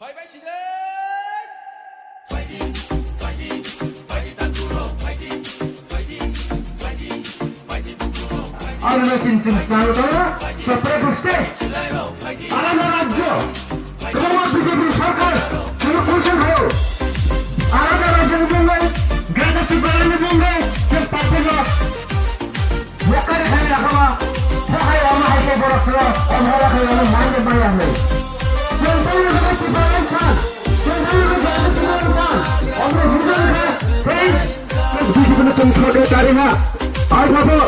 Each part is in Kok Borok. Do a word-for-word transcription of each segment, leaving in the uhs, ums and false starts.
Ano na chin chin salo to, separate state, alada rajyo, kwbangma B J P sorkar, chwng kuchung khaio. Alada rajyoni mungwi, Greater Tipralandni mungwi, chwng paiphaino. Mokari khai rakhama, hokhai wama hai khe borok chwla, omhora khai wama mangde maya hwnwi. Chwng tei wngkha Tipraland san, chwng tei wngkha Tipraland san, omro hwnjak kha, tei B J P no chwng thokhe tari ha. Ai phabo,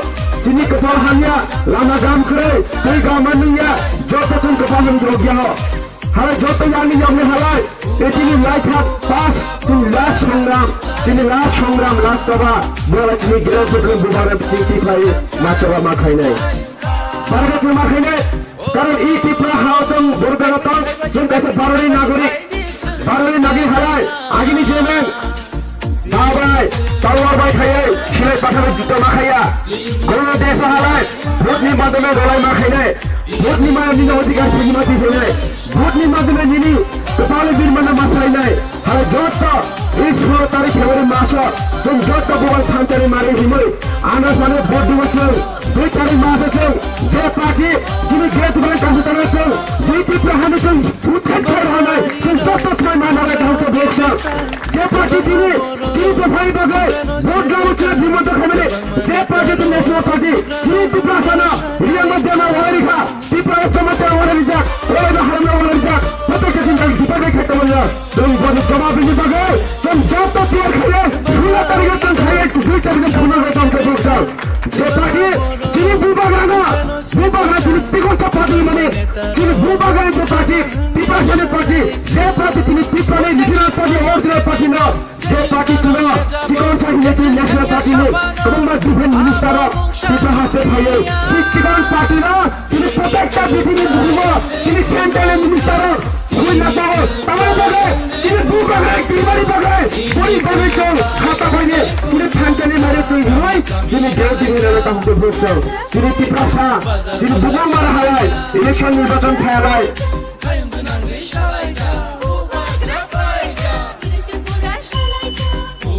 chini kwchal hamya, lama gam kwrwi, tei gam manliya, joto chwng kwchal hamya rok ya ho. Halai joto yani yokni halai. Tei chini laithak pas, chini last songram, chini last songram, last choba, bora chini Greater Tipraland bubagra chini tiplai ma choba ma khainai. Barga chini ma khainai, karon i Tripura ha tong, borga tong, chini kaisa Bharotni nagorik, Bharotni nagorik halai, agini jemeng, Dabai, talwar bai khaiwi, silai pathar juta ma khaiya. Gono deso halai, vote ni madhyame rolai ma khainai. Vote ni madhyame nini odhikar sigi ma tisainai. Vote ni madhyame nini kwpal birmana ma sainai. Halai jotto, ei solo tarik February maso, chwng jotto bubagra thanchani mari himwi, ano sano vote dibo chwng. Dui tarik maso chwng je party chini Greater Tipraland kaisa tangwi chwng je Tripura hani chwng buthai thar hanai chwng joto sai manare dhausa boksa. Je party chini chini dophani bagwi vote rwwi chwng bimanta khaimani je party the National Party chini Tiprasano riyangma dema walai rikha, Tiprasano dema walai rijak, walai no haramna walai rijak, protect chini bagwi dipar bai khaita manya. Chwng boni jawab rwna bagwi chwng joto tiyar khainai, sulo tarikh chwng khainai, dui tarikh chwng khainai, chwng khainai. Je party chini bubagrano, bubagra chini tigon sa party mani, chini bubagra je party, Tiprasani party, je party chini Tiprani regional party, original party no, je party chwngno tigon sa hinwi chini national party ni kwbangma defense minister rok Tipra haste phaiwi, chini tigon party no, chini protector, chini bubagra, chini central minister rok, Bui na bago, tamai bagai, chini bu bagai, chini bari bagai, bori bagai chong, hata baini, chini thanchani mari twi hinoi, chini deo chini rana tahu ke buk chong, chini Tiprasa, chini bugo mara halai, election nirbachan phailai,